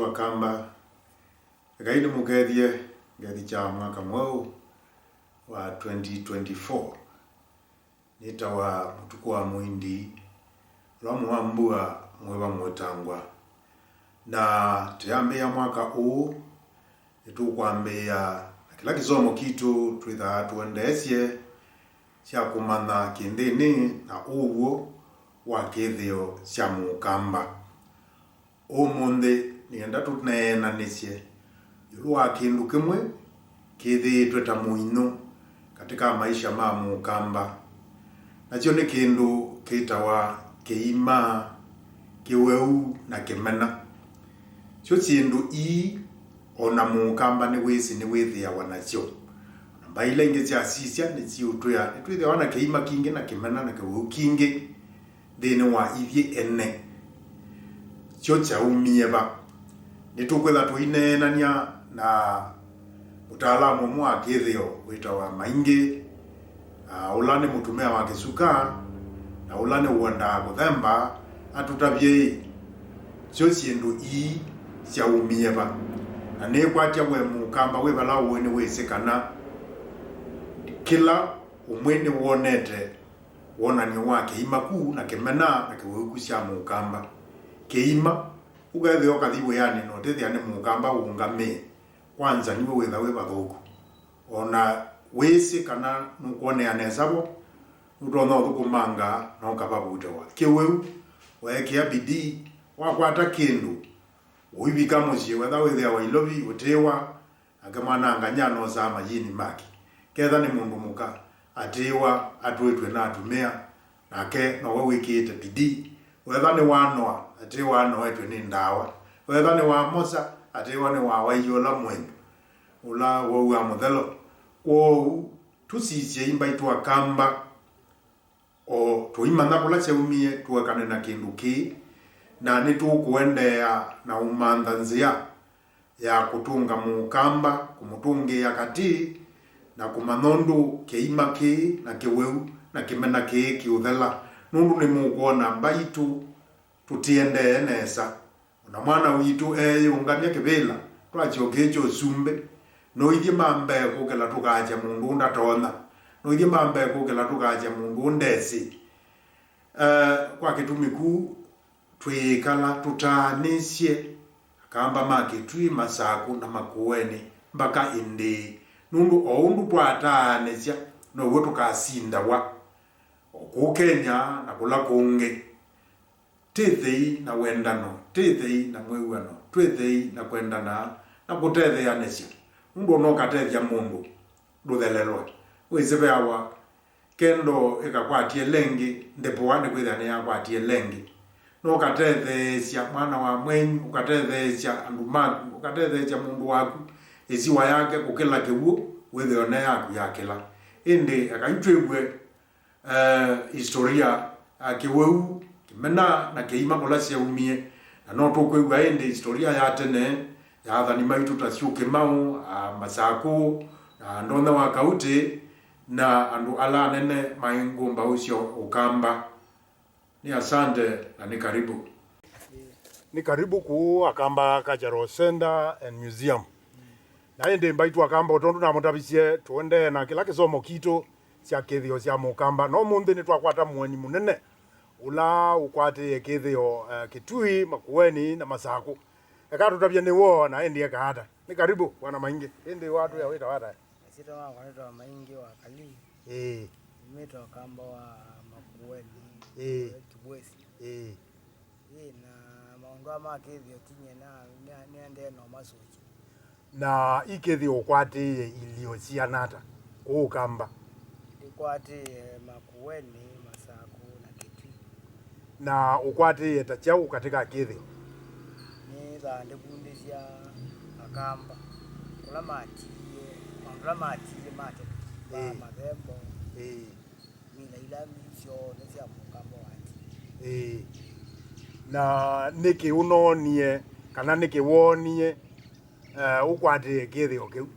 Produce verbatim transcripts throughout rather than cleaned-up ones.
Akamba, ekai nĩmũkethye ngethi kya mwaka mweũ wa twenty twenty-four. Nĩtawa Mũtuku wa Mũindi, ũla mũambua mwĩva mũtangwa. Na tũyambĩĩa mwaka ũũ, nĩtũkwambĩĩa na kĩla kĩsomo kitũ twĩthaa tũendeesye kya kũmanya kĩndĩnĩ na ũw'o wa kĩthĩo kya Mũkamba. Ũmũnthĩ nĩenda tũneenanĩsye ĩũlũ wa kĩndũ kĩmwe kĩthĩĩtwe ta mũinyũ katĩ ka maisha ma Mũkamba. Nakyo nĩ kĩndũ kĩtawa kĩima, kĩweu na kĩmena. Syo syĩndũ ii o na Mũkamba nĩwĩsĩ nĩwĩthĩawa nasyo. Na mbaĩ ila ingĩ syasisya nĩsiũtwĩa nĩtwĩthĩawa na kĩima kingĩ na kĩmena na kĩweu kingĩ nthĩnĩ wa ithyĩ ene. Kyo kyaumie va? Nĩtũkwĩtha tũineenany'a na mũtaalamu ũmwe wa kĩthĩo wĩtawa Maingi, na ũla nĩ mũtumĩa wa kĩsuka, na ũla nĩũendaa kũthemba, atũtavye ĩ, syo syĩndũ ii syaumie va? Na nĩkwatya we Mũkamba wĩ vala ũĩ nĩwĩsĩ kana kĩla ũmwe nĩwonete wonany'o wa kĩima kũu na kĩmena na kĩweu kũu sya Mũkamba. Kĩima, ũkethĩa ũkathi wĩanĩ na ũtĩthĩa nĩ Mũkamba ũũngamĩe, kwanza nĩwe wĩtha wĩ vathũku. O na wĩsĩ kana nũkwonea nesa vo, nũtonya ũthũkũmanga na ũkavavutĩwa. Kĩweu, weekĩa bidii, wakwata kĩndũ, ũivika mũsyĩ, wetha wĩthĩawa ilovi, ũtĩĩwa, nake mwana-a-ngany'a anosaa mayini make. Ketha nĩ mũndũ mũka, atĩĩwa atwĩtw'e na atumĩa, nake nowe wĩkĩĩte bidii. Wetha nĩ wa noa, atĩĩwa anoetw'e nĩ ndawa. Wetha nĩ wa mosa, atĩĩwa nĩ wa waie ũla mwenyu, ũla wauaa mũthelo. Kwoou, tũsisyei mbaitũ Akamba, o tũimanya kũla kyaumie, tũekane na kĩndũ kĩĩ, na nĩtũkũendeea na ũmantha nzĩa ya kũtũnga Mũkamba, kũmũtũngĩĩa katĩ, na kũmanya ũndũ kĩima kĩĩ na kĩweu na kĩmena kĩĩ kĩũthela, nũndũ nĩmũkwona mbaitũ tũtiendee nesa. O na mwana witũ eeyĩũngamya kĩvĩla, twasyokie kya ũsumbĩ, no ithyĩ ma mbee kũkĩla tũkakya mũndũ ũndatonya, no ithyĩ ma mbee kũkĩla tũkakya mũndũ ũndesĩ. Eh, kwa kĩtumi kũu, twĩĩkala tũtaanĩsye Akamba ma Kĩtui, Masakũ na Makueni mbaka ĩndĩĩ, nũndũ o ũndũ twataanĩsya now'o tũkasindawa, o kũu Kenya na kũla kũngĩ. Tĩthei na wendano, tĩthei na mwĩw'ano, twĩthei na kwendana na kũtetheanĩsya, nũndũ o na ũkatethya mũndũ ndũthelelwa. Wĩsĩ veawa, kendo ĩkakwatye lengi, ndĩpoa nĩkwĩthĩa nĩyakwatie lengi. No ũkatetheesya mwana wa mwenyu, ũkatetheesya andũ maku, ũkatetheesya mũndũ waku, ĩsiwa yake kũkĩla kĩw'ũ, wĩthĩe o na yaku yakĩla. Ĩndĩ ekai twĩw'e eh, historia ya kĩweu, kĩmena na kĩima kũla syaumie, na no tũkwĩw'a ĩndĩ historia ya tene ya athani maitũ ta Syũkĩmaũ, a, Masakũ, na andũ onthe wa Kautĩ, na andũ ala anene maĩ ngũmbaũ sya Ũkamba. Nĩ asante na nĩ karibu. Nĩ karibu kũũ Akamba Cultural Center and Museum. Na ĩndĩ mbaitũ Akamba, o tondũ namũtavisye, tũendee na kĩla kĩsomo kitũ kya kĩthĩo kya Mũkamba. Na ũmũnthĩ nĩtwakwata mũeni mũnene ũla ũkwatĩĩe kĩthĩo, eh, Kĩtui, Makueni na Masakũ. Eka tũtavye nĩ woo na ĩndĩ eka ata. Nĩ karibu, Bwana Maingi. Ĩndĩ watwĩa wĩtawa ata? Masyĩtwa makwa nĩtawa Maingi wa Kalii. Ĩĩ. Nyumĩte Ũkamba wa Makueni, ĩĩ, Kibwesi. Ĩĩ. Ĩĩ, na maũndũ aa ma kĩthĩo ti nyie na, nĩ, nĩendee no masũkye. Na ĩ kĩthĩo ũkwatĩĩe ilio siana ata kũũ Ũkamba? Ndĩkwatĩĩe Makueni, Masakũ na Kĩtui. Na ũkwatĩĩe ta kyaũ katĩ ka kĩthĩo? Nĩthaa ndĩvundĩsya Akamba kũla matiie, maũndũ ala matiie ma tene, ma, ĩĩ, mathembo. Ĩĩ. Mila ila syonthe sya Mũkamba wa tene. Ĩĩ. Na nĩkĩ ũnoonie, kana nĩkĩ woonie, eh, ũkwatĩĩe kĩthĩo kĩu?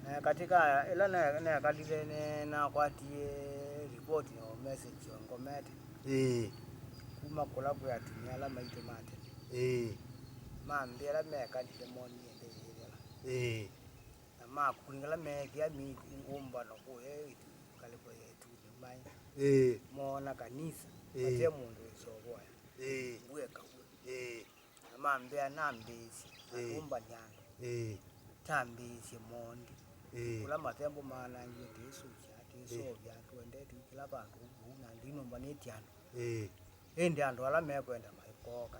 Eh, katika ĩla ne-, nekalile, ne-, nakwatie ripoti o message o ngomete. Ĩĩ. Kuma kũla kwĩ atumĩa ala maitũ ma tene. Ĩĩ. Mambĩa ala mekalile monie nthĩ yĩthela. Ĩĩ. Na makũlingana meethĩa mĩũmbano kũya ĩtu, ngalĩko ya ĩtunĩ mai. Ĩĩ. Moona kanisa, ĩĩ, vate mũndũ wĩsovoya. Ĩĩ. Ngw'e kaw'o. Ĩĩ. Na mambĩa nambĩĩsye, ĩĩ, atũmbany'a andũ. Ĩĩ. Tambĩĩsye mondi. Ĩĩ. Kũla mathembo maanangiwe, tũisũkya, tũisũvya, ĩĩ, tũendee tũikĩla vandũ vau, na ndinũmbanĩtye andũ. Ĩĩ. Ĩndĩ andũ ala mekwenda maikooka.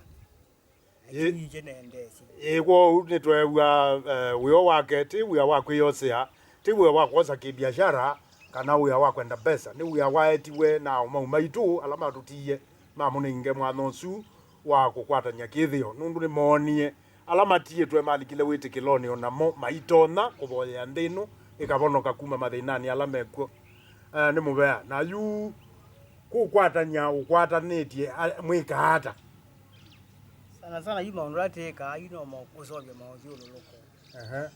Na ĩĩ, kĩu nĩkĩnendeesye. Ĩĩ, kwoou nĩtweew'a, eh, wĩoo wake ti wĩa wa kwĩyosea, ti wĩa wa kwosa kĩbiashara, kana wĩa wa kwenda mbesa. Nĩ wĩa waetiwe na aũmau maitũ ala matũtiie, mamũnenge mwanya ũsu wa kũkwatany'a kĩthĩo, nũndũ nĩmoonie ala matiĩtwe malikile wĩtĩkĩlonĩ o namo maitonya kũvoyea nthĩ ĩno ĩkavonoka kuma mathĩnanĩ ala mekw'o. Eh, nĩ mũvea. Na yu kũkwatany'a ũkwatanĩtye, a-, mwĩkaa ata? Sana sana yu maũndũ ala twĩkaa yu no ma-, kũseũvya maũthyũlũlũko. Ehe.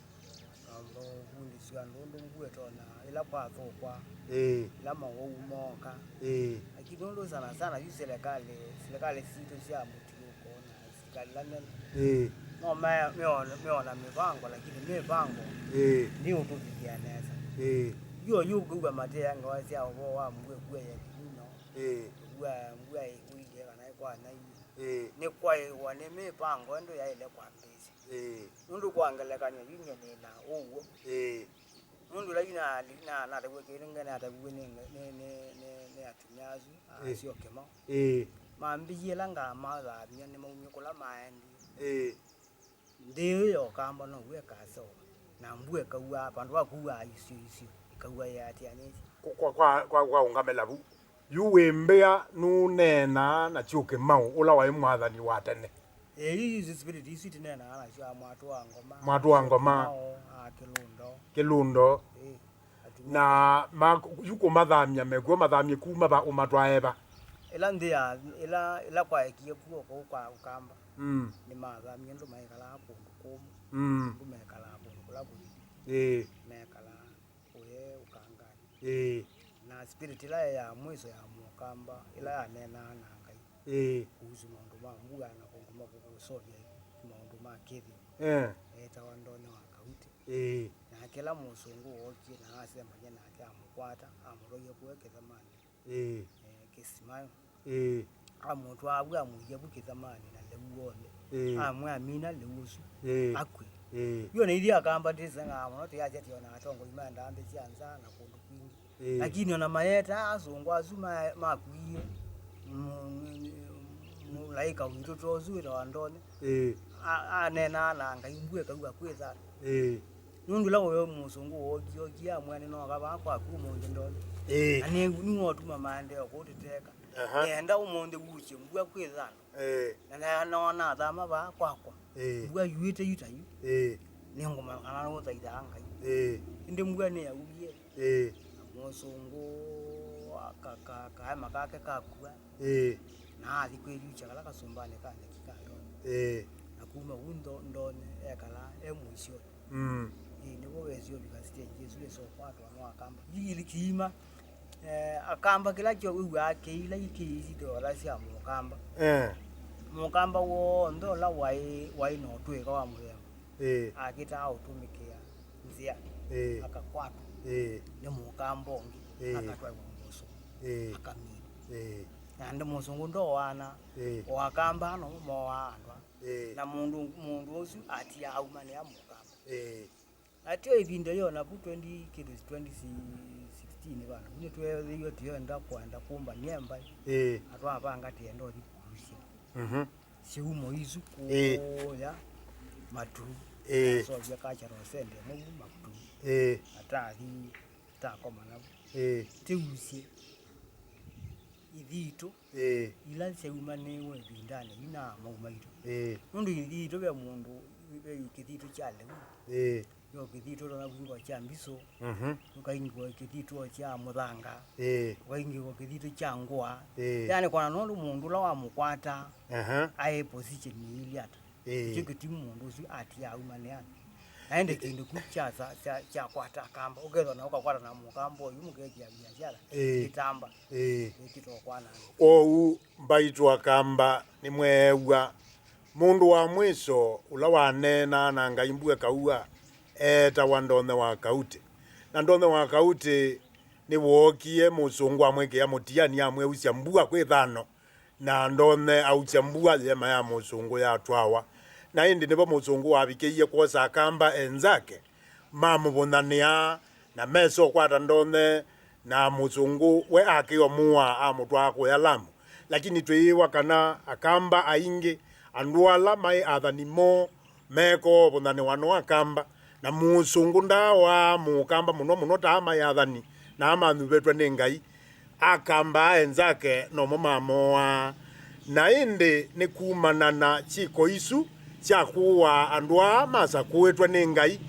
Kamba ũvundĩsya andũ ũndũ ngũa ĩtonya, ĩla kwathũkwa, ĩĩ, ĩla mawau mooka. Ĩĩ. Lakini ũndũ sana sana yu serikali, serikali sitũ sya mũtiũko na serikali ila nene, ĩĩ, no me-, meona, meona mĩvango, lakini mĩvango, ĩĩ, nĩũtũvikĩa nesa. Ĩĩ. Yu oyu ũkwĩw'a mateangawa sya ũvoo wa mbua ĩkua ya kĩlino. Ĩĩ. Mbua, mbua ĩkuilyĩ kana ĩkwanya yu. Ĩĩ. Nĩkwaĩwa nĩ mĩvango ĩndũ yaĩle kwambĩĩsya. Ĩĩ. Nũndũ kwa ngelekany'o, yu nyie nĩ na ũw'o. Ĩĩ. Nũndũ ĩla yu na-, na-, natavw'e kĩlĩnge, nataviw'e nĩ, nĩ, nĩ, nĩ, nĩ atumĩa asu, ĩĩ, asyoke mao. Ĩĩ. Mambĩie ĩla ngamathamya, nĩmaumie kũla maendie. Ĩĩ. Nthĩ ĩyo ya Ũkamba now'o ĩkaseũva, na mbua ĩkaw'a, vandũ va kũw'aa isio isio, ĩkaw'a yĩatĩanĩtye. Kwa, kwa, kwa, kwa, kwa ũngamĩla vu. Yu wĩmbĩa nũneenaa na Kyũkĩmaũ, ũla waĩ mwathani wa tene. Ĩĩ, yu, yu spirit isu tineenaa nasyo, a mwatũ wa ngoma, mwatũ wa ngoma, Kyũkĩmaũ, a kĩlũndo. Kĩlũndo. Ĩĩ, atumĩa. Na ma, yu kũmathamya mekw'o mathamye kuma va ũmatwae va? Ĩla nthĩ ya, ĩla, ĩla kwaekie kuo kũu kwa Ũkamba, mm, nĩmathamie andũ maikalaa kũndũ kũmũ. Mm. Andũ mekalaa kũndũ kũla kũithi. Ĩĩ. Mekalaa kũye ũkanganĩ. Ĩĩ. Na spirit ĩla ya mwiso ya Mũkamba, ĩla yaneenaa na Ngai, ĩĩ, kuhusu maũndũ ma mbua na kũndũ ma kũsovya maũndũ ma kĩthĩo, eh, eetawa Ndone wa Kauti. Ĩĩ. Nake ĩla mũsũngũ wookie na asemany'a nake, amũkwata, amũtwaie kũya kĩthemanĩ. Ĩĩ. Eh, kĩsimanĩ. Ĩĩ. Amũtwaa vu, amũia vu kĩthemanĩ na lĩu w'onthe. Ĩĩ. Amwĩa, amina lĩu ũsu, ĩĩ, akw'e. Ĩĩ. Yu ona ithyĩ Akamba twĩseng'aa mũno, tũyasya tĩ ona atongoi maendaa nthĩ sya nza na kũndũ kwingĩ. Ĩĩ. Lakini ona mayetaa asũngũ asu ma-, makuie mũ-, mũ-, mũlaĩka witũ ta ũsu wĩtawa Ndone, ĩĩ, a-, aneenaa na Ngai, mbua ĩkaw'a kwĩ thayũ. Ĩĩ. Nũndũ ũla ũyo mũsũngũ wookie, ookie amwĩa, "Nĩnooka vaa kwaku ũmũnthĩ Ndone." Ĩĩ. Na nĩ, nĩwe ũtuma maendeeo kũu tũteka. Aha. Nĩenda ũmũnthĩ wusye mbua kwĩ thayũ. Ĩĩ. Na, na, na nathama vaa kwakwa. Ĩĩ. Mbua yuĩte yu ta yu. Ĩĩ. Nĩngũmanya kana nũthaithaa Ngai. Ĩĩ. Ĩndĩ mbua nĩyaumie. Ĩĩ. Na mũsũngũ aka-, ka-, kaema kake kakua. Ĩĩ. Na athi kwĩyukya kala kasũmbanĩ ka nyeki ka Ndone. Ĩĩ. Na kuma vu Ndo-, Ndone ekala e mũisyonĩ. Mm. Ĩĩ, nĩvo wesie ũvika stage ĩsu ĩsokwatwa nĩ Akamba. Yu ili kiima, eh, Akamba kĩla kyo wĩw'aa kĩila ikĩisi ndola sya Mũkamba. Eh. Mũkamba w'onthe ũla waĩ, waĩ na ũtũĩka wa mũthemba, ĩĩ, akĩtaa ũtũmĩkĩa nzĩa, ĩĩ, akakwatwa, ĩĩ, nĩ Mũkamba ũngĩ, ĩĩ, akatwaĩwa mũsũngũ, ĩĩ, akaminwa. Ĩĩ. Na nĩ mũsũngũ ndoaana, ĩĩ, o Akamba no moaa andũ aa. Ĩĩ. Na mũndũ, mũndũ ũsu atiaa aumanĩa Mũkamba. Ĩĩ. Na tyo ĩvinda yĩu, navu twenty, kĩndũ twenty sixteen vandũ vu, nĩtweethĩiwe tũyenda kwenda kũmbany'a mbaĩ. Ĩĩ. Na twavanga tĩenda ũthi kũusya, mhm, syĩumo isu, ĩĩ, kũya Matu. Ĩĩ. Nasovya cultural center ĩmwe vu Matu. Ĩĩ. Na tathi takoma navu. Ĩĩ. Tĩusye ithitũ, ĩĩ, ila syaumanĩiwe ĩvindanĩ yu na mau maitũ. Ĩĩ. Nũndũ ithitũ ve mũndũ, ve kĩthitũ kya lĩu. Ĩĩ. Ve kĩthitũ ũtonya kũingĩwa kya mbisũ. Mhm. Ũkaingĩwa kĩthitũ kya mũthanga. Ĩĩ. Ũkaingĩwa kĩthitũ kya ngũa. Ĩĩ. Yani, kwana nũndũ mũndũ ũla wamũkwata, aha, aĩ position ĩilye ata. Ĩĩ. Kĩu kĩtumi mũndũ ũsu atia aumanĩa. Na ĩndĩ kĩndũ kĩu kya sa-, kya, kyakwata Akamba, ũkethwa na ũkakwata na Mũkamba ũyu mũkekĩa biashara, ĩĩ, ĩtamba. Ĩĩ. Ĩkĩtokwananga. Kwoou mbaitũ Akamba nĩmweew'a Mũndũ wa mwĩso ũla waneenaa na Ngai mbua ĩkaua eetawa Ndonye wa Kautĩ. Na Ndonye wa Kautĩ nĩwookie mũsũngũ amwĩkĩa mũtiani, amwĩusya mbua kwĩ thano, na Ndonye ausya mbua, yema ya mũsũngũ yatwawa. Na ĩndĩ nĩvo mũsũngũ wavikĩie kwosa Akamba enzake, mamũvũnyanĩa, na mesokwata Ndonye, na mũsũngũ we akĩo mũaa amũtwaa kũya Lamu. Lakini twĩĩwa kana Akamba aingĩ, andũ ala maĩ athani moo, mekoovũnyanĩwa no Akamba, na mũsũngũ ndaawaa Mũkamba mũno mũno ta maĩ athani na amanyuvĩtwe nĩ Ngai. Akamba enzake nomo mamooaa. Na ĩndĩ nĩ kumana na syĩko isu sya kũaa andũ aa masakũĩtwe nĩ Ngai,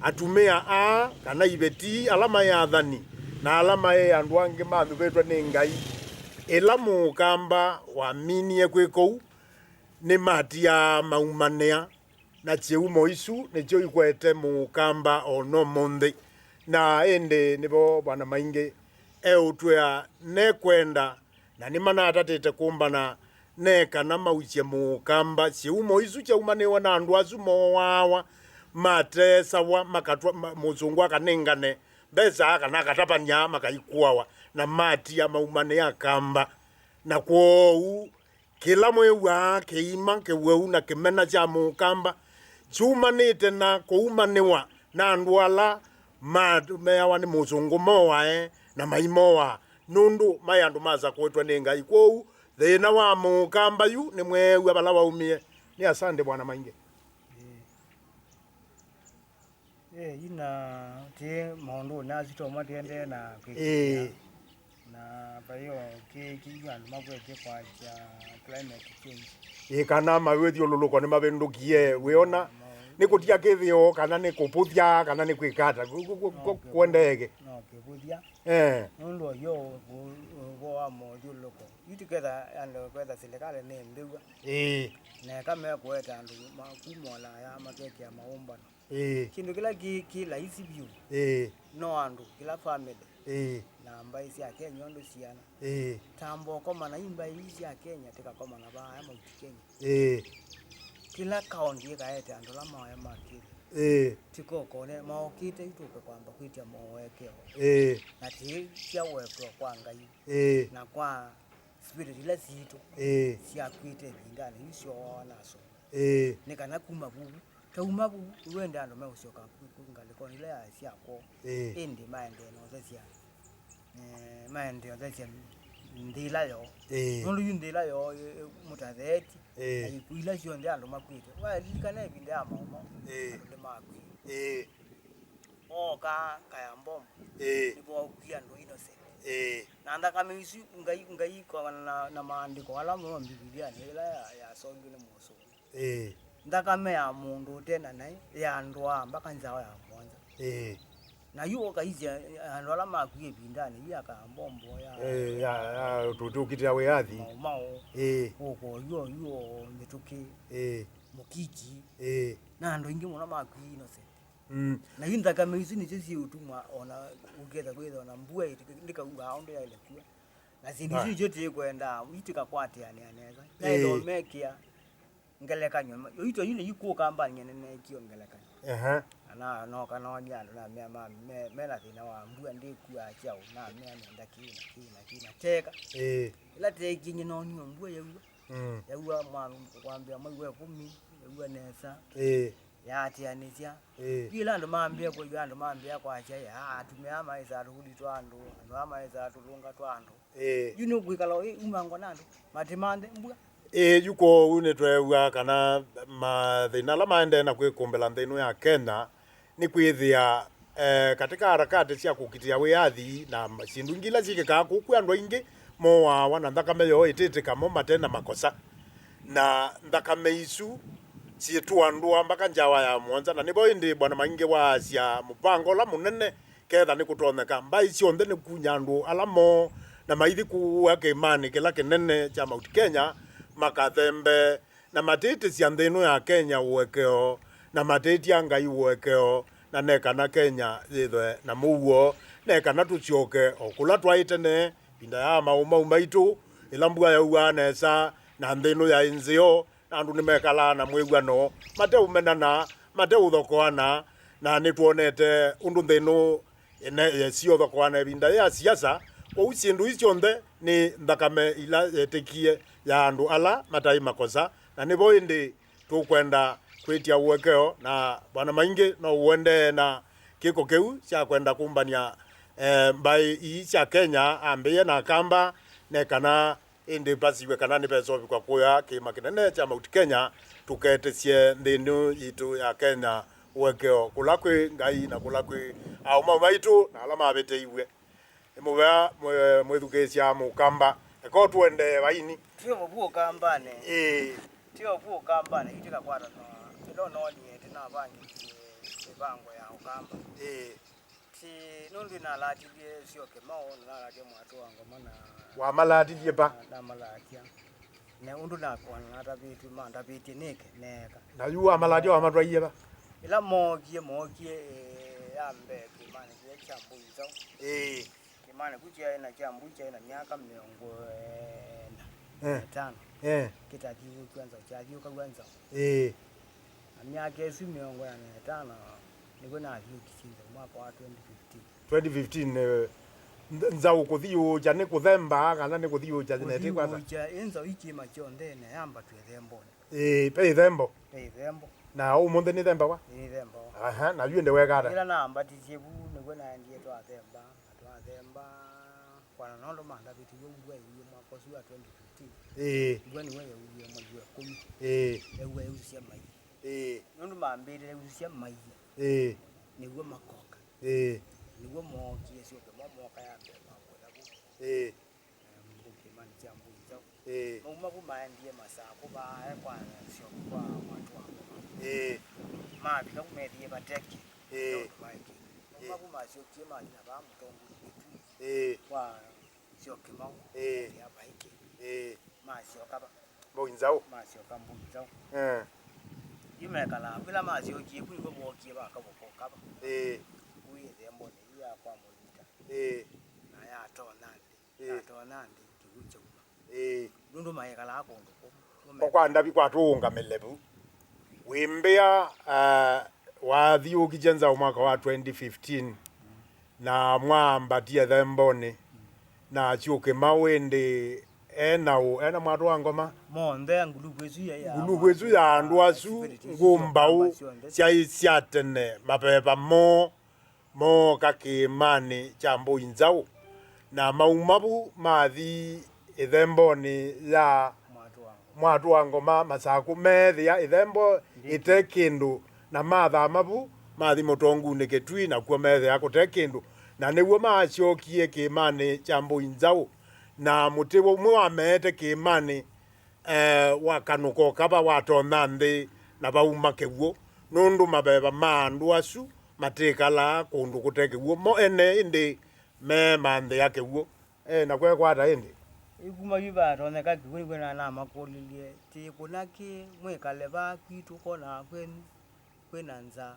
atumĩa aa kana iveti ala maĩ athani na ala maĩ andũ angĩ manyuvĩtwe nĩ Ngai, ĩla Mũkamba waminie kwĩka ũu, nĩmatiaa maumanĩa, na syĩumo isu nĩsyo ikwete Mũkamba o no mũnthĩ. Na ĩndĩ nĩvo Bwana Maingi eũtwĩa nekwenda, na nĩmanatatĩte kũmbana ne kana mausye Mũkamba syĩumo isu syaumanĩwe na andũ asu mooawa, matesawa, makatwa, ma-, mũsũngũ akanengane mbesa kana akatavany'a makaikuawa, na matia maumanĩa Akamba. Na kwoou kĩla mwĩw'aa kĩima kĩw'eu na kĩmena kya Mũkamba kyumanĩte na kũumanĩwa na andũ ala ma-, meawa nĩ mũsũngũ moae na maimoaa, nũndũ maĩ andũ masakũĩtwe nĩ Ngai. Kwoou thĩna wa Mũkamba yu nĩmweew'a vala waumie. Nĩ asante, Bwana Maingi. Ĩĩ. Ĩĩ, yu na tĩ maũndũnĩ asu tomo tĩendee na kwĩkĩĩa. Ĩĩ. Na vayo kĩ kĩu andũ makwetye kwasya climate change. Ĩĩ, kana mawĩthyũlũlũko nĩmavĩndũkie, wĩona, nĩ kũtia kĩthĩo, kana nĩ kũpũthya, kana nĩ kwĩka ata, ku-, ku-, ku-, ku-, kwendeeke. No kĩvũthya. Eh. Nũndũ ũyo ũvoo wa mũthyũlũlũko, yu tũketha andũ kwetha silikalĩ nĩ mbĩw'a. Ĩĩ. Na eka mekũete andũ ma-, kuma Ũlaya makekĩa maũmbano. Ĩĩ. Kĩndũ kĩla kĩ, kĩ laisi vyũ. Ĩĩ. No andũ, kĩla family. Ĩĩ. Na mbaĩ sya Kenya ũndũ siana. Ĩĩ. Tamba ũkomana i mbaĩ ii sya Kenya, tĩkakomana vaa aya Mount Kenya. Ĩĩ. Kĩla kaũndĩ ĩkaete andũ ala maoya makĩte. Ĩĩ. Tikokone maokĩte itũke kwamba kwĩtya moekeo. Ĩĩ. Na tĩĩtya ũekeo kwa Ngai. Ĩĩ. Na kwa spirit ila sitũ. Ĩĩ. Syakwĩte ĩvindanĩ yu syoona asũngũ. Ĩĩ. Nĩ kana kuma vuvu, tauma vu, wende andũ meũsyoka ku-, ku-, ngalĩkonĩ ila ya sya kwoo. Ĩĩ. Ĩndĩ maendee na ũthesya, eh, maendee ũthesya nthĩ ĩla yoo. Ĩĩ. Nũndũ yu nthĩ ĩla yoo, ĩ, ĩ, mũtatheeti, ĩĩ, na ikuũ ila syonthe andũ makwĩte. Walilikana ĩvinda ya maũmau, ĩĩ, andũ nĩmakw'ie. Ĩĩ. Ooka kaya mbombo, ĩĩ, nĩvo wakw'ie andũ innocent. Ĩĩ. Na nthakame isu, Ngai, Ngai kwamana na, na maandĩko ala moo Mbivilianĩ, ĩla ya, yasoviw'e nĩ mũsũngũ. Ĩĩ. Nthakame ya mũndũ ũte na naĩ yandũaa mbaka nzaũ ya mũonza. Ĩĩ. Na yu ũkaisya andũ ala makw'ie ĩvindanĩ yu ya kaya mbombo ya, ĩĩ, ya, ya tũtũkitĩa wĩyathi. Maũmau. Ĩĩ. Kũkũ yu, yu mĩtũkĩ. Ĩĩ. Mũkiki. Ĩĩ. Na andũ aingĩ mũno makw'ie innocent. Mm. Na yu nthakame isu nĩsyo syĩũtuma ona ũketha kwĩthwa na mbua ĩtĩ-, ndĩkauaa ũndũ yaĩle kua. Na syĩndũ isu nĩsyo tĩkwenda itikakwatĩanĩa nesa. Ĩĩ. Naĩthomekĩa ngelekany'o. Yu ito yu nĩyu kũkambany'a nĩneekie ngelekany'o. Ehe. Na noka noonia andũ namea ma-, me, mena thĩna wa mbua ndĩkuaa kyaũ, namea nenda kĩĩ na kĩĩ na kĩĩ na teka. Ĩĩ. Ĩla teekie nyie noonie mbua yaua. Mm. Yaua mwa-, kwambĩa mwei wa ĩkũmi, yaua nesa. Ĩĩ. Yaatĩanĩsya. Ĩĩ. Yu ĩla andũ mambĩa kũywa, andũ mambĩa kwasya, "Aa, atumĩa aa maĩsaa tũvũthi twa andũ, andũ aa maĩsaa tũlũnga twa andũ." Ĩĩ. Yu nũkwĩkala ũyumangwa na andũ, matĩ manthe mbua. Ĩĩ, yu kwoou nĩtweew'a kana mathĩna ala maendee na kwĩkũmbĩla nthĩ ĩno ya Kenya, nĩkwĩthĩa, eh, katika harakati sya kũkitĩa wĩyathi na ma-, syĩndũ ingĩ ila syĩkĩkaa kũu, kwĩ andũ aingĩ mooawa na nthakame yoo ĩtĩtĩka mo mate na makosa. Na nthakame isu syĩtũandũa mbaka nzaũ ya mũonza, na nĩvo ĩndĩ Bwana Maingi waasya mũvango ũla mũnene, ketha nĩkũtonyeka, mbaĩ syonthe nĩkunya andũ ala moo na maithi kũũa kĩĩmanĩ kĩla kĩnene kya Mount Kenya, makathembe na matĩtĩsya nthĩ ĩno ya Kenya ũekeo, na matĩtya Ngai ũekeo, na ne kana Kenya yĩthwe na mũuo, ne kana tũsyoke o kũla twaĩ tene, ĩvinda ya maũmau maitũ, ĩla mbua yauaa nesa, na nthĩ ĩno yaĩ nzeo, na andũ nĩmekalaa na mwĩw'ano, mateũmenana, mateũthokoana, na nĩtwonete ũndũ nthĩ ĩno ĩne-, yĩsyothokwana ĩvinda ya siasa. Kwoou syĩndũ ii syonthe nĩ nthakame ila yetĩkie ya andũ ala mataĩ makosa, na nĩvo ĩndĩ tũkwenda kwĩtya ũekeo, na Bwana Maingi no ũendee na kĩko kĩu kya kwenda kũmbany'a, eh, mbaĩ ii sya Kenya, ambĩĩe na Akamba, ne kana ĩndĩ vasiw'e kana nĩveseũvikwa kũya kĩĩma kĩnene kya Mount Kenya, tũketĩsye nthĩ ĩno yitũ ya Kenya ũekeo kũla kwĩ Ngai na kũla kwĩ aũmau maitũ na ala mavĩtĩiw'e. Nĩ mũvea mwĩ-, mwĩthukĩĩsya Mũkamba. Eka tũendee vaini. Tio vu Ũkambanĩ. Ĩĩ. Tio vu Ũkambanĩ, yu tĩkakwatana. Ĩla ũnoonie tĩnavangĩthie mĩvango ya Ũkamba. Ĩĩ. Ti nũndũ nalatilye Syoke Mao, na nalatia Mwatũ wa Ngoma na Wamalatilye va? Na, namalatia. Na ũndũ nakona natavĩtw'e, mandavĩtye nĩke, neeka. Na yu wamalatia wamatwaie va? Ĩla mookie, mookie, eh, ya mbee kĩĩmanĩ kĩla kya Mbũi Nzaũ. Ĩĩ. Kĩĩmanĩ kĩu kyaĩ na kya Mbũi kyaĩ na myaka mĩongo ĩna na ĩtano. Eh. Kĩtathyũũkw'a Nzaũ, kyathyũũkaw'a Nzaũ. Ĩĩ. Na myaka ĩsu mĩongo ĩna na ĩtano nĩw'o nathyũũkisye Nzaũ mwaka wa twenty fifteen. Twenty fifteen, eh, Nz-, Nzaũ kũthyũũkya nĩ kũthemba kana nĩ kũthyũũkya genetics kwanza? Kũthyũũkya, ĩ Nzaũ i kĩĩma kyonthe na yambatw'a ĩthembonĩ. Ĩĩ, ve ĩthembo. Ve ĩthembo. Na ũmũnthĩ nĩthembawa? Nĩthembawa. Aha, na yu ĩndĩ weka ata? Ĩla nambatisye vu nĩw'o naendie twathemba, na twathemba kwana nũndũ mandavĩtw'e mbua yauie mwaka ũsu wa twenty fifteen. Ĩĩ. Mbua nĩw'o yauie mwei wa ĩkũmi. Ĩĩ. Yauie yausisya maia. Ĩĩ. Nũndũ mambĩte yausisya maia. Ĩĩ. Nĩw'o makoka. Ĩĩ. Nĩw'o mookie Syoke Mao moka ya mbee makũya vu. Ĩĩ. Em, kĩĩmanĩ kya Mbũi Nzaũ. Ĩĩ. Mauma vu maendie Masakũ vaa kwa Syoke kwa Mwatũ wa Ngoma. Ĩĩ. Mavika vu methĩie vate kĩndũ. Ĩĩ. Nũndũ vaĩ kĩndũ. Mauma vu masyokie mathi na vaa Mũtonguni Kĩtui. Ĩĩ. Kwa Syoke Mao. Ĩĩ. Ya vaĩ kĩndũ. Ĩĩ. Masyoka va? Mbũi Nzaũ. Masyoka Mbũi Nzaũ. Eh. Yu mekalaa vu, ĩla masyokie vu nĩvo vookie vaka vũkoka va. Ĩĩ. Vu ĩthembonĩ yu ya kwa Mũvita. Ĩĩ. Na yatonya nthĩ. Ĩĩ. Yatonya nthĩ, kĩw'ũ kyauma. Ĩĩ. Nũndũ maekalaa kũndũ kũmũ. Kwa, kwa ndavi kwa tũũngamĩle vu. Wĩmbĩa, ah, wathyũũkisye Nzaũ mwaka wa twenty fifteen, na mwaambatie ĩthembonĩ, na Syoke Mao ĩndĩ ena ũ, ena Mwatũ wa Ngoma? Monthe nguluvu ĩsu ya, ya nguluvu ĩsu ya andũ asu, spirit isu ngũmbaũ syoka syaĩ sya tene, maveva moo mooka kĩĩmanĩ kya Mbũi Nzaũ, na mauma vu mathi ĩthembonĩ ya Mwatũ wa Ngoma. Mwatũ wa Ngoma Masakũ, meethĩa ĩthembo ĩte kĩndũ, na mathama vu mathi Mũtongunĩ Kĩtui, nakw'o meethĩa kũte kĩndũ, na nĩw'o masyokie kĩĩmanĩ kya Mbũi Nzaũ, na mũtĩ ũmwe wameete kĩĩmanĩ, eh, wakanũka ũkava watonya nthĩ, na vauma kĩw'ũ, nũndũ maveva ma andũ asu matĩkalaa kũndũ kũte kĩw'ũ. Mo ene ĩndĩ meemanthĩa kĩw'ũ. Eh, na kwekwata ĩndĩ. Ĩkuma yu vatonyeka kĩw'ũ, nĩkw'o na namakũlilye, ti kũna kĩ, mwĩkale vaa kwitũ, kona kwenyu kwĩna nzaa.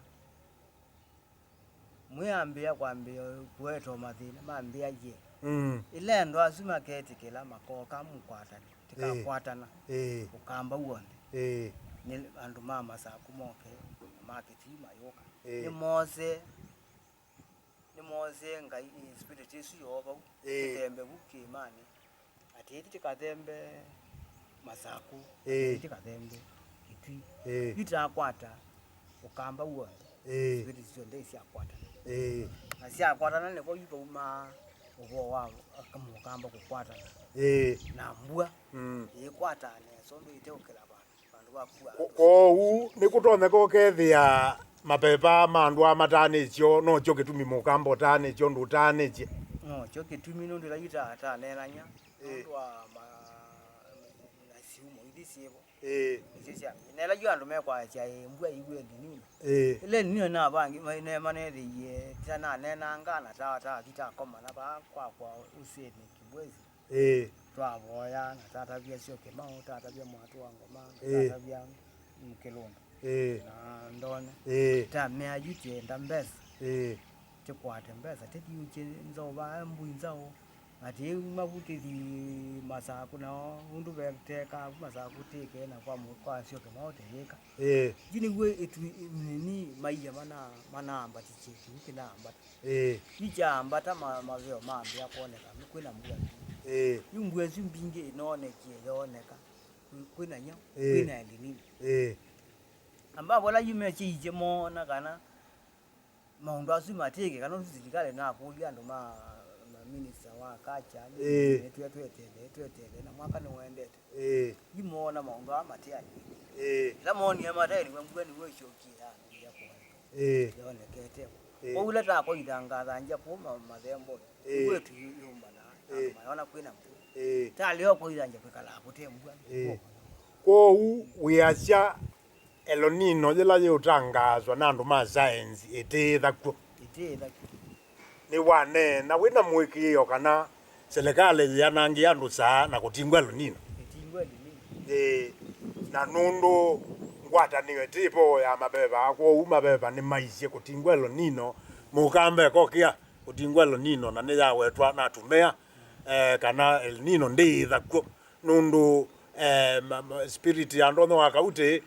Mwĩambĩĩa kwambĩĩa kũetwa mathĩna, mambĩĩa ye. Mm. Ĩla andũ asu maketĩkĩla makoka mũkwatane, tĩkakwatana. Ĩĩ. Ũkamba w'onthe. Ĩĩ. Nĩ andũ ma Masakũ moke, na ma Kĩtui mayũka. Ĩĩ. Nĩmoose, nĩmoose Ngai, ĩ, spirit ĩsu yoo vau. Ĩĩ. Ĩthembe vu kĩĩmanĩ. Atĩ ĩti tĩkathembe Masakũ, ĩĩ, ĩti tĩkathembe Kĩtui. Ĩĩ. Yu tyakwata Ũkamba w'onthe. Ĩĩ. Spirit syonthe syakwatana. Ĩĩ. Na syakwatana nĩvo yu vaumaa ũvoo wa Mũkamba kũkwatana. Ĩĩ. Na mbua. Mm. Ĩĩkwataa nesa ũndũ ĩteũkĩla vandũ, vandũ va kua. Kwo-, kwoou nĩkũtonyeka ũkethĩa maveva ma andũ aa mataanĩtye, nokyo kĩtumi Mũkamba ũtaanĩtye ũndũ ũtaanĩtye. Nokyo kĩtumi nũndũ ĩla yu ta-, taneenany'a. Ĩĩ. Nũndũ wa ma-, na syumo ithi syĩvo. Ĩĩ. Nĩsyo sya, na ĩla yu andũ mekwasya, ĩ, mbua ĩiw'e El Nino. Ĩĩ. Ĩla El Nino navangi, ma-, ne-, maneethĩie, ta naneenanga na ta, ta, ti takoma na vaa kwakwa ũseni Kĩbwezi. Ĩĩ. Twavoya na tatavya Syoke Mao, tatavya Mwatũ wa Ngoma, ĩĩ, tatavya, mm, Kĩlũndũ. Ĩĩ. Na Ndone. Ĩĩ. Tamea yu twĩenda mbesa. Ĩĩ. Tĩkwate mbesa, tĩthiũkye Nzaũ vaa Mbũi Nzaũ, na tĩuma vu tĩthi Masaku nao, ũndũ vetekaa ku Masaku tĩke na kwa mũ-, kwa Nzioki mao teyĩka. Ĩĩ. Yu nĩw'o ĩtu nini maia mana, manaambatisye kĩu kĩnaambata. Ĩĩ. Yu kyaambata ma-, maveo mambĩa kwoneka, kwĩna mbua. Ĩĩ. Yu mbua ĩsu mbingĩ ĩnoonekie yooneka, kwĩ-, kwĩna nyau, Ĩĩ. kwĩna El Nino. Ĩĩ. Ambapo ala yu mekyĩisye moona kana maũndũ asu matĩke, kana ũsu silikalĩ nakũlya andũ ma, ma minister wa culture, Ĩĩ. nĩtwĩa tweteele, tweteele, na mwaka nĩwendete. Ĩĩ. Yu moona maũndũ aa mateanĩte. Ĩĩ. Ĩla moonie mataĩ nĩw'o mbua nĩw'o ĩsyokie yambĩĩa kwoneka. Ĩĩ. Yonekete. Ĩĩ. Kwoou ĩla takoithangathangya kũu ma-, mathembonĩ, Ĩĩ. nĩw'o ĩtu yu-, yũmbana, Ĩĩ. mayona kwĩna mbua. Ĩĩ. Talĩ o koithangya kwĩkalaa kũte mbua. Ĩĩ. Kwoou wĩasya El Nino yĩla yĩũtangaaswa na andũ ma saenzi ĩtĩĩtha kw'o. Ĩtĩĩtha kw'o. Nĩwaneena wĩ na mũĩkĩĩo kana silikalĩ yĩanangĩa andũ saa na kũtingwa El Nino? Ĩtingwa El Nino. Ĩĩ, na nũndũ ngwatanĩo ĩtĩ vo ya maveva, kwoou maveva nĩmaisye kũtingwa El Nino, mũkamba ĩkokĩa kũtingwa El Nino, na nĩyawetwa na atumĩa, eh, kana El Nino ndĩĩtha kw'o. Nũndũ, eh, ma-, ma-, spirit ya ndonya wa kauti, eh,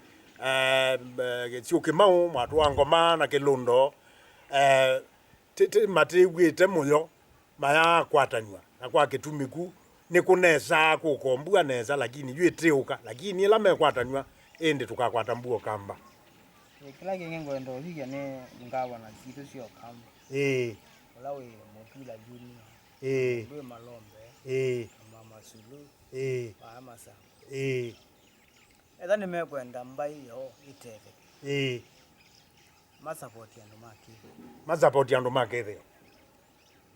m-, eh, Kĩsiũ Kĩmaũ, Mwatũ wa Ngoma na Kĩlũndo, eh, ti, ti, matĩw'ĩte mũyo mayakwatanw'a, na kwa kĩtumi ku nĩkũnesaa kũka mbua nesa, lakini yu ĩtĩũka, lakini ĩla mekwatanw'a, ĩndĩ tũkakwata mbua Ũkamba. Ĩ, kĩla kĩngĩ ngwenda ũyũkya nĩ ngavana sitũ sya Ũkamba. Ĩĩ. Ũla wĩ Mutula Junior, Ĩĩ. Ndwĩ Malombe, Ĩĩ. Na Mama Suluhu, Ĩĩ. Wa Masaku. Ĩĩ. Etha nĩmekwenda mbaĩ yoo ĩtetheke. Ĩĩ. Masapoti andũ ma kĩthĩo. Masapoti andũ ma kĩthĩo.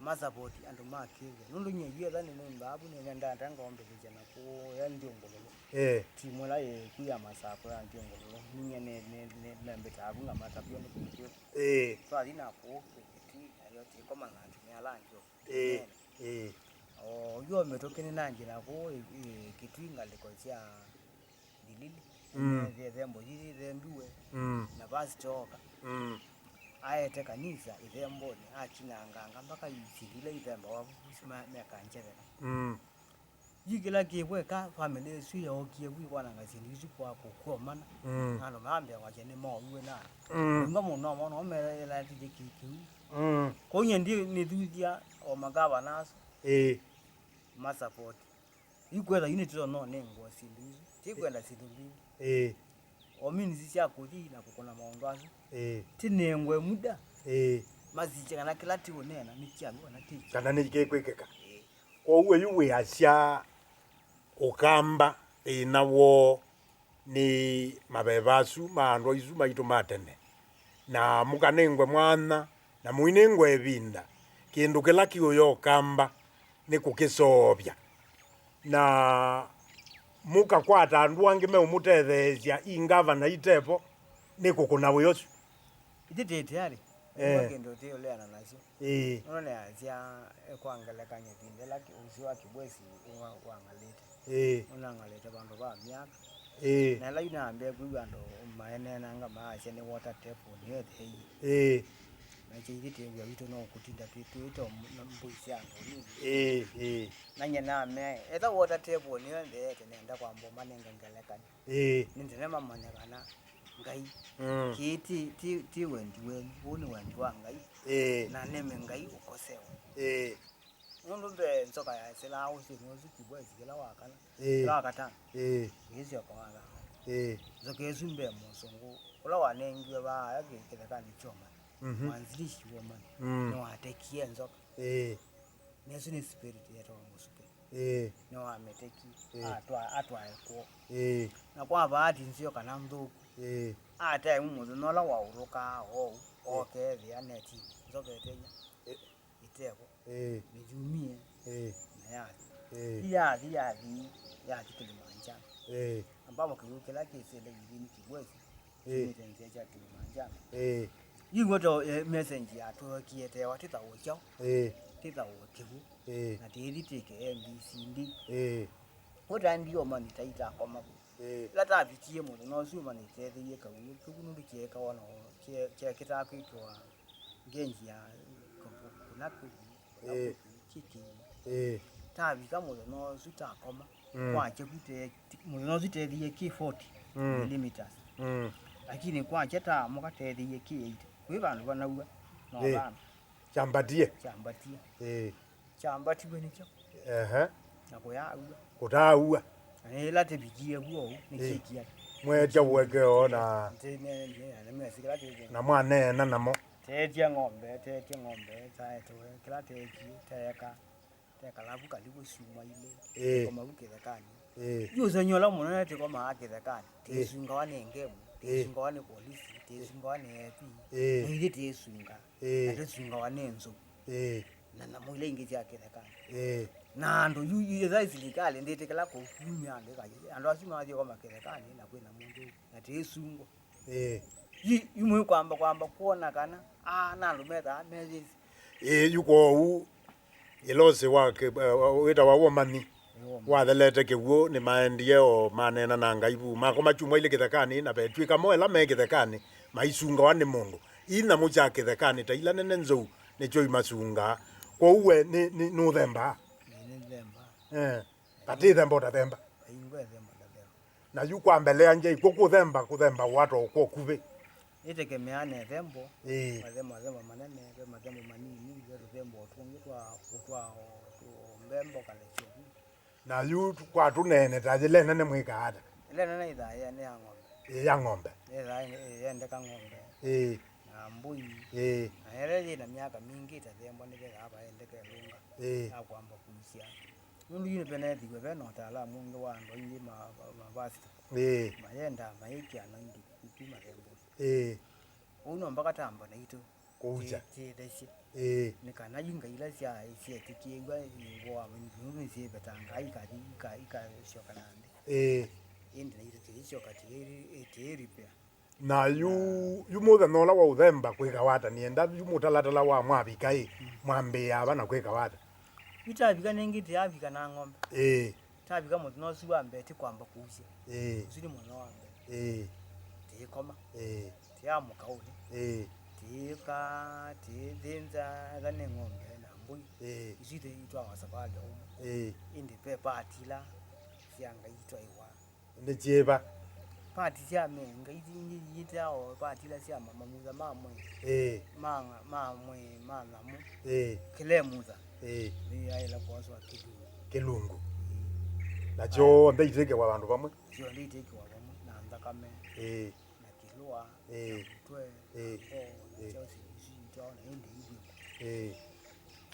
Masapoti andũ ma kĩthĩo. Nũndũ nyie yu etha nĩnũmbaa vu nĩnendete ngombĩthĩsya na kũya Ndyũngũlũlũ. Ĩĩ. Timu ĩla yĩ ku ya Masakũ ya Ndyũngũlũlũ. Ninyie nĩ, nĩ, nĩ, nĩmbĩtaa vu ngamatavya ũndũ kũndũ kwĩkũ. Ĩĩ. Twathi na kũu Kĩtui, nayo tĩkomana na atumĩa ala angĩ o. Ĩĩ. Ĩĩ. O yu o mĩtũkĩ nĩnangie na kũu, ĩ, ĩ, Kĩtui ngalĩko sya Ndilili. Mm. Ĩthembo yĩthembiwe. Mm. Na pastor oka. Mm. Aete kanisa ĩthembonĩ, akinanganga mpaka isindu ila ithembawa ma-, mekanjetheka. Mm. Yu kĩla kĩkweka, family ĩsu yookie vu ĩkwananga syĩndũ isu kwa kũkomana. Mm. Na andũ mambĩa kwasya nĩmooiwe na andũ. Mm. Nĩmba mũno mono meela ĩla tĩtĩ kĩ-, kĩu. Mm. Kwoou nyie ndi nĩthuthya o magavana asu. Ĩĩ. Masapoti. Yu kwetha unit no nengwa syĩndũ isu. Tikwenda syĩndũ mbingĩ. Ĩĩ. O means sya kũthi na kũkũna maũndũ asu. Ĩĩ. Tinengwe muda. Ĩĩ. Masikye kana kĩla tiũneena nĩ kyaũ kana ti kyaũ. Kana nĩ kĩkwĩkĩka. Ĩĩ. Kwoou yu wĩasya Ũkamba ĩna woo nĩ maveva asu ma andũ aisu maitũ ma tene, na mũkanengwe mwanya, na mũinengwe ĩvinda. Kĩndũ kĩla kĩũya Ũkamba nĩ kũkĩseũvya, na mũkakwata andũ angĩ meũmũtetheesya, i ngavana itevo, nĩ kũkũna wĩa ũsu. Ĩtĩ tĩ tayarĩ. Eh. Nĩw'a kĩndũ tĩ ũleana nasyo. Ĩĩ. Nũndũ nĩasya, eh, kwa ngelekany'o, ĩvinda ĩla kĩ-, ũsĩ wa Kĩbwesi wa-, wang'alĩte. Ĩĩ. Nũnang'alĩte vandũ va myaka. Ĩĩ. Na ĩla yu nambĩe kwĩw'a andũ maeneenanga maasya nĩ water table nĩyo ĩtheeie. Ĩĩ. Nakyo ithyĩ twĩw'a witũ no kũtinda twĩ-, twĩte o m-, na mbũi sya andũ nini. Ĩĩ, ĩĩ. Na nyie namea, etha water table nĩyo ĩtheete, nenda kwamba ũmanenge ngelekany'o. Ĩĩ. Nĩ nthĩna mamanya kana Ngai. Mm. Kĩĩ ti, ti, ti wendi wenyu, ũũ nĩ wendi wa Ngai. Ĩĩ. Na nĩme Ngai ũkosewa. Ĩĩ. Nũndũ mbee nzoka yaĩsĩlaa ũsĩnĩ ũsu Kĩbwesi kĩla wa kana, Ĩĩ. Kĩla wa katano. Ĩĩ. Ĩisyoka wa thanthatũ. Ĩĩ. Nzoka ĩsu mbee mũsũngũ, ũla wanengiwe vaa aya kĩ-, kĩthekanĩ kya ũmanyi. Mhm. Mwanzilishi wa ũmanyi. Mm. Nĩwatekie nzoka. Ĩĩ. Na ĩsu nĩ spirit yetawa mũsuke. Ĩĩ. Nĩwamĩteki, Ĩĩ. Atwa-, atwae kwoo. Ĩĩ. Na kwa bahati nzeo kana nthũku, Ĩĩ. Atae mũthenya ũla waũlũkaa oou, Ĩĩ. Okeethĩa netinĩ, nzoka ĩtenya, Ĩĩ. Ĩtevo, Ĩĩ. Nĩyumie, Ĩĩ. Na yathi. Ĩĩ. Yathi, yathi, yathi Kilimanjaro. Ĩĩ. Ambapo kĩw'ũ kĩla kĩsĩle ithini Kĩbwesi, Ĩĩ. Kiumĩte nzĩa kya Kilimanjaro. Ĩĩ. Yu ngweto, eh, message yatũekie tewa tĩthaũkyaũ. Ĩĩ. Tĩthaũkĩw'ũ. Ĩĩ. Na tĩthi tĩke A B C D. Ĩĩ. Ũtandie ũmani taita akoma. Ĩĩ. Ĩla tavikie mũthenya ũsu ũmani teethĩie kaw'ũ kĩu nũndũ kyeekawa na kye-, kyekĩtaa kwĩkĩwa ngenji ya kũna kũthi, kũna Ĩĩ. Kũthi, kĩkĩi. Ĩĩ. Tavika mũthenya ũsu takoma. Mm. Kwakya ku te-, mũthenya ũsu teethĩie kĩ forty Mm. millimeters. Mm. Lakini kwakya taamũka teethĩie kĩ eighty. Kwĩ vandũ vanaua no Eh. vandũ Kyambatie. Kyambatie. Eh. Kyambatiwe nĩkyo. Ehe. Na kũyaua. Kũtaua. Na nĩ ĩla tĩvikie vuo ũu, nĩ Eh. kĩkia. Mwetya ũekeo na Nĩ, nĩ, nĩ, nĩ, nĩ, nĩ, nĩ, nĩ, na mwaneena namo. Teetye ng'ombe, teetye ng'ombe, taetewe, kĩla teekie, teeka, teekala vu kalivu syumwa ilĩ, Ĩĩ. tũkoma vu kĩthekanĩ. Ĩĩ. Yu ũseng'yo ũla mũnene tũkomaa kĩthekanĩ, Ĩĩ. tĩsungawa nĩ ngemu, Ĩĩ. tĩsungawa nĩ polisi, tĩsungawa nĩ A P, Ĩĩ. na ithyĩ tĩsunga, Ĩĩ. na tĩsungawa nĩ nzou, Ĩĩ. na nyamũ ila ingĩ sya kĩthekanĩ. Ĩĩ. Na andũ yu, yu, yu, silikalĩ ndĩtĩkĩla kũkumya andũ ĩkathi, andũ asu mathiĩ kũkoma kĩthekanĩ, na kwĩna mũndũ, na tĩsungwa. Ĩĩ. Yu, yu mwĩkwamba kwamba kwona kana, aa, na andũ methaa meyĩsĩ. Ĩĩ, yu kwoou, ĩlosi wa kĩ-, eh, wĩtawa womanyi, Ĩĩ, womanyi. wathelete kĩw'ũ, nĩmaendie o maneena na Ngai vu. Makoma kyumwa ilĩ kĩthekanĩ, na vetw'ĩka mo ĩla me kĩthekanĩ, maisungawa nĩ mũndũ. Ii nyamũ sya kĩthekanĩ ta ila nene nzou, nĩkyo imasungaa. Kwoou we nĩ, nĩ, nũthembaa? Ĩĩ, nĩthembaa. Eh. Katĩ themba ũtathemba. Aingwe themba ndathemba. Na yu kwa mbele ya nje ikw'o kũthemba, kũthemba wata ũkw'o kuvĩ. Ĩtekemeaa na ĩthembo. Ĩĩ. Mathembo, mathembo manene, ve mathembo manini, ve tũthembo tũngĩ twa, twa, twa mbembo kana kyovu. Na yu kwa tũneene ta yĩla ĩnene mwĩkaa ata? Ĩla ĩnene ĩthaa yĩ-, nĩ ya ng'ombe. Ĩĩ, ya ng'ombe. Ĩthaa yĩ-, yendeka ng'ombe. Ĩĩ. Na mbũi. Ĩĩ. Na ĩla yĩ na myaka mingĩ ĩtathembwa nĩvethaa vaendeka ĩlũnga Ĩĩ. ya kwamba kuusya. Nũndũ yu nĩvenethiw'e ve na ũtaalamu ũngĩ wa andũ aingĩ ma, ma, mavasita Ĩĩ. mayendaa mayĩkĩa na indu ku mathembũnĩ. Ĩĩ. Ũu no mpaka tamba naitũ Kũusya. tĩ-, tĩthesye Ĩĩ. nĩ kana yu ngai ila sya, syetĩkĩĩw'a nĩsyĩvetangaa ikathi ika-, ikasyoka na nthĩ. Ĩĩ. Ĩndĩ naitũ tĩisyoka tĩĩ-, tĩĩripea. Na yu, yu mũthenya ũla wa ũthemba kwĩkawa ata? Nĩenda yu mũtalatala wa mwavika ĩ, mwambĩĩa ava na kwĩkawa ata? Yu tavika nĩngĩ tĩavika na ng'ombe. Ĩĩ. Tavika mũthenya ũsu wa mbee tĩkwamba kũusya. Ĩĩ. Ũsu nĩ mũthenya wa mbee. Ĩĩ. Tĩĩkoma. Ĩĩ. Tĩamũka ũnĩ. Ĩĩ. Tĩĩka, tĩĩthĩnza, ethwa nĩ ng'ombe na mbũi. Ĩĩ. Isu itwawa savalĩ ũmwe. Ĩĩ. Ĩndĩ ve paati ila sya Ngai itwaĩwa. Nĩ syĩva? Paati sya mĩĩ, ngai ingĩ iitĩawa o paati ila sya ma-, mamutha ma mwĩĩ. Ĩĩ. Ma ng'a-, ma mwĩĩ, ma nyamũ. Ĩĩ. Kĩla ĩmutha. Ĩĩ. Nĩyaĩla kwoswa kĩlungu. Kĩlungu. Na kyonthe itĩkĩwa vandũ vamwe. Syonthe itĩkĩwa vamwe na nthakame. Ĩĩ. Na kĩlũa, Ĩĩ. na mũtwe, Ĩĩ. na ngoo, Ĩĩ. kyaũ syĩndũ isu itwawa na ĩndĩ iw'ĩkwa. Ĩĩ.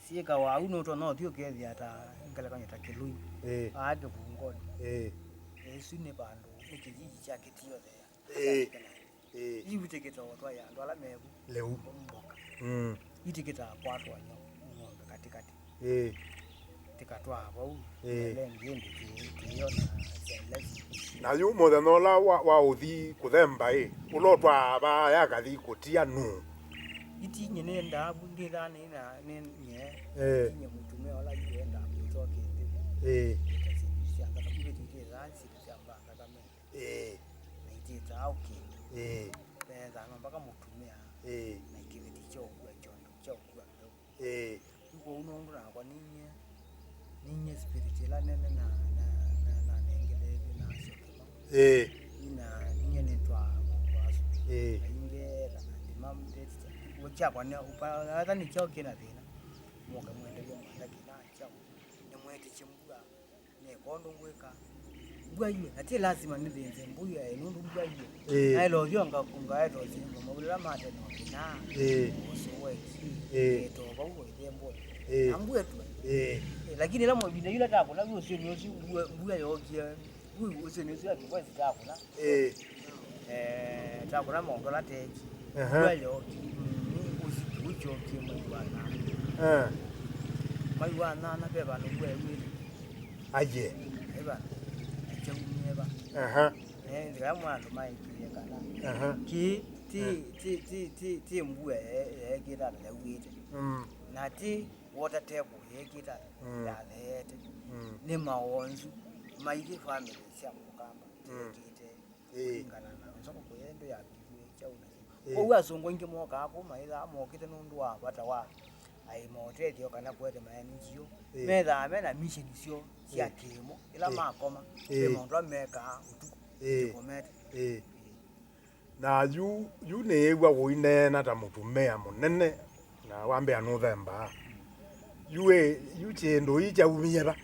Syĩkawa au nũtonya ũthi ũkethĩa ta ngelekany'o ta kĩlũi. Ĩĩ. Aa kĩvungoni. Ĩĩ. Ĩsu nĩ vandũ, nĩ kĩjiji kya kĩtio thea. Ĩĩ. Ĩĩ. Yu tĩkĩtoo twaĩ andũ ala mevu. Lĩu. Mboka. Mm. Yu tĩkĩtaa kwatwa ng'ombe katĩkatĩ. Ĩĩ. Tĩkatwaa vau, Ĩĩ. ĩla ĩngĩ ĩndĩ tĩ-, tĩyona sya ila syĩ. Na yu mũthenya ũla wa, wa ũthi kũthemba ĩ, ũla ũtwaa vaa yakathi kũtia nũũ? Itinye nĩendaa vu, ndĩthaa nĩ na, nĩ nyie. Ĩĩ. Itinye mũtumĩa ũla yu endaa kwĩtwa kĩndĩ. Ĩĩ. Ĩta syĩndũ sya nthakame, iveti itĩthaa syĩndũ sya mbaa nthakame. Ĩĩ. Na itĩtaa o kĩndũ. Ĩĩ. Vethaa no mpaka mũtumĩa. Ĩĩ. Na kĩveti kya ũkua kyondo, kya ũkua mbeu. Ĩĩ. Yu kwoou nũndũ nakwa ninyie, ninyie spirit ĩla nene na, na, na, nanengethetw'e na asyoke vau. Ĩĩ. Nina, ninyie nĩtwaa maũndũ asu. Ĩĩ. Kaingĩ, kana ndima mtetite. Kyakwa nĩ, ũpa-, ata nĩ kyaũ kĩna thĩna. Mũke mwendew'e mwenda kĩna kyaũ. Nĩmwĩtĩkye mbua. Nĩ kondũ ngwĩka. Mbua yue, na ti lasima nĩthĩnze mbua yue, nũndũ mbua yue. Ĩĩ. Naĩla ũthyo nga-, ngaeta ũsinĩ mamaulĩla mate no kĩna. Ĩĩ. Ũsũweki. Ĩĩ. Ngeto vau ĩthemboni. Ĩĩ. Na mbua ĩtue. Ĩĩ. Ĩĩ, lakini ĩla mavinda yula takũna, yu ũsĩnĩ ũsu, mbua, mbua yookie. Yu ũsĩnĩ ũsu ya kĩkwesi takũna. Ĩĩ. Eh, takũna maũndũ ala teeki. Aha. Mbua yookie. Mm, ũsiku ũkyokie mwei wa nana. Eh. Mwai wa nana ve vandũ mbua yaumĩte. Aye. Ĩva, kyaumie va. Aha. Eh, nzĩa mwa andũ maĩkĩĩe kana. Aha. Kĩ, ti, Eh. ti, ti, ti, ti mbua ye-, yeekĩte ata yaumĩte. Mm. Na ti water table yeekĩte ata Mm. yatheete. Mm. Nĩ mawonzu maingĩ family sya Mũkamba Mm. tiekĩte. Ĩĩ. Kũlingana na nzoko kũyendo ya kĩw'ũ kyaũ na kyaũ. Ĩĩ. Kwoou asũngũ aingĩ mokaa kũu maithaa mokĩte nũndũ wa vata wa Ai maũtethyo kana kũete ma N G O, ĩĩ, methaa me na mission syoo sya, ĩĩ, kĩĩmo. Ĩla, ĩĩ, makoma, ĩĩ, ve maũndũ ala mekaa ũtukũ, ĩĩ, ĩkomete. Ĩĩ. Na yu, yu nĩĩw'a ũineena ta mũtumĩa mũnene, na wambĩa nũthembaa. Yu ĩ, yu kĩndũ ii kyaumie va?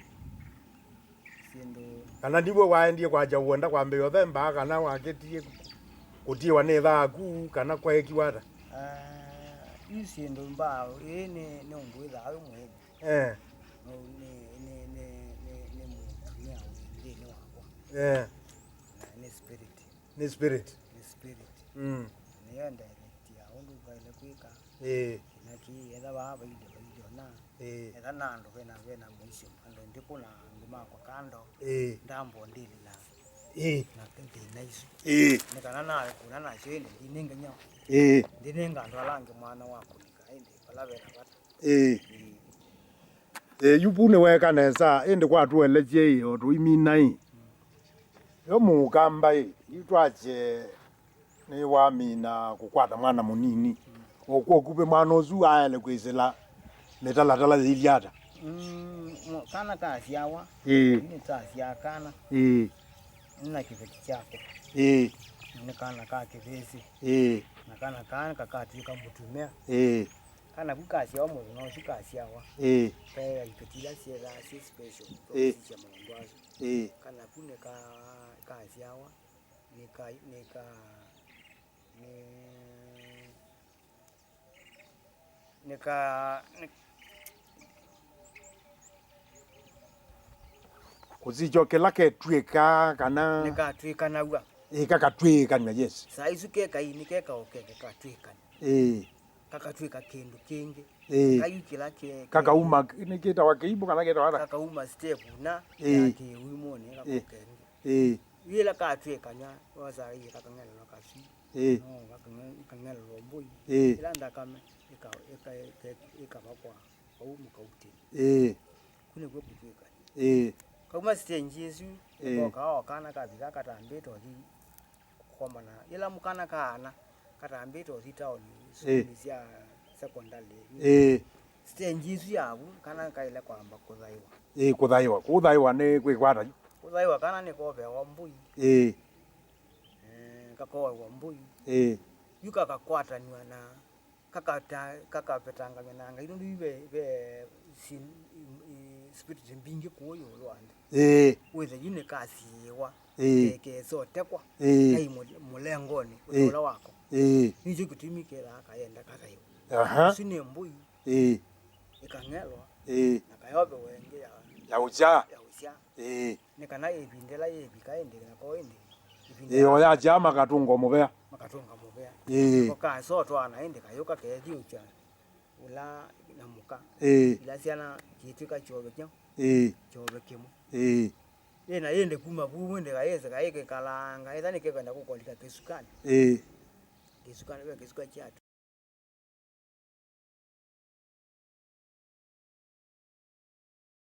Syĩndũ. Kana ndiwe waendie kwakya ũenda kwambĩĩa ũthembaa, kana wakĩtie kũtiĩwa nĩ ĩtha yaku, kana kweekiwa ata? Ah, yu syĩndũ mbaa, ĩĩ nĩ, nĩ ũndũ wĩthaa wĩ mwĩĩnĩ. Eh. Nĩ, nĩ, nĩ, nĩ, nĩ, nĩ mũtumĩa wĩ nthĩnĩ wakwa. Eh. Na nĩ spirit. Nĩ spirit. Nĩ spirit. Mm. Nĩyo ĩndirectia ũndũ vaĩle kwĩka. Ĩĩ. Kĩna kĩĩ, etha vaa vailye, vailye ona. Ĩĩ. Etha na andũ vena, vena mũisyo, andũ ndikũ na andũ makwa kando. Ĩĩ. Ndambo ndili na, ĩĩ, na thĩna isu. Ĩĩ. Nĩ kana nakũna nasyo ĩndĩ ndinenge nyao. Ĩĩ. Ndinenga andũ ala angĩ mwanya wa kũlika ĩndĩ vala vena vata. Ĩĩ. Ĩĩ. Ĩĩ, yu vu nĩweka nesa, ĩndĩ kwatũelesye ĩ, o tũimina ĩ. Yo mũkamba ĩ, yu twakye nĩwamina kũkwata mwana mũnini. O kw'o kuvĩ mwana ũsu aele kwĩsĩla mĩtalatala yĩilyĩ ata? Mm, mo-, kana kasyawa. Ĩĩ. Nĩtasyaa kana. Ĩĩ. Nĩna kĩveti kyakwa. Ĩĩ. Nĩ kana ka kĩvĩsĩ. Ĩĩ. Na kana kaa kakatw'ĩka mũtumĩa. Ĩĩ. Kana ku kasyawa mũthenya ũsu kasyawa. Ĩĩ. Ve iveti ila syĩthaa syĩ special, ĩĩ, sisya maũndũ asu. Ĩĩ. Kana ku nĩ ka, kasyawa, nĩ ka, nĩ ka, nĩ, nĩ ka, nĩ kũsikya kĩla ketw'ĩka kana nĩkatw'ĩkanaw'a. Ĩĩ, kakatw'ĩkanw'a, yes. Saa isu ke kaini, ke kaũkeke katw'ĩkanw'a. Ĩĩ. Kakatw'ĩka kĩndũ kĩngĩ. Ĩĩ. Kayu kĩla ke, kakauma, nĩkĩtawa kĩimũ kana kĩtawa ata? Kakauma step na, ĩĩ, ya kĩwimũnĩ, ĩĩ, kakoka ĩngĩ. Ĩĩ. Yĩla katw'ĩkanw'a, wasaĩie kakang'elelwa kaswi. Ĩĩ. No, kakang'e-, kakang'elelwa mbũi. Ĩĩ. Ĩla nthakame ĩka-, ĩka-, ĩka-, ĩkavakwa vau mũkautĩnĩ. Ĩĩ. Ku nĩkw'o kũtw'ĩkany'a. Ĩĩ. Kauma stage ĩsu, ĩĩ, koka o kana kavika katambĩte ũthi kũkomana. Yĩla mũkana kaana katambĩte ũthi taoni, ĩĩ, sukulu sya secondary. Ĩĩ. Stage ĩsu yavu, kana kaĩle kwamba kũthaiwa. Ĩĩ, kũthaiwa. Kũthaiwa nĩ kwĩkwata yu. Kũthaiwa kana nĩkovewa mbũi. Ĩĩ. Eh, kakoewa mbũi. Ĩĩ. Yu kakakwatanw'a na kakata-, kakavetangany'a na Ngai, nũndũ yu ve, ve sin-, i, i, spirit mbingĩ kũũ ĩũlũ wa nthĩ. Ĩĩ. Wĩthe yu nĩkasiĩĩwa, ĩĩ, ke-, kesotekwa, ĩĩ, kai mũ-, mũlengonĩ, ĩĩ, ũla wako. Ĩĩ. Nĩkyo kĩtumi kethaa kayenda kathaiwa. Aha. Ũsu nĩ mbũi. Ĩĩ. Ĩkang'elwa. Ĩĩ. Na kayovewa ĩngĩ ya, ya ũsya. Ya ũsya. Ĩĩ. Nĩ kana ĩvinda ĩla yĩvika ĩndĩ nako ĩndĩ, ĩvinda, ĩĩ, ĩla o yakya makatũnga mũvea. Makatũnga mũvea. Ĩĩ. Ko kasotwana ĩndĩ kayũka keethiũkya ũla na mũka. Ĩĩ. Ila syana kĩtw'ĩka kyove kya, ĩĩ, kyove kĩmwe. Ĩĩ. Ĩĩ, na ĩndĩ kuma vu ĩndĩ kayĩsĩ kayĩkĩkalanga, ĩtha nĩkĩkwenda kũkolika kĩsukanĩ. Ĩĩ. Kĩsukanĩ, ve kĩsuka kyatũ.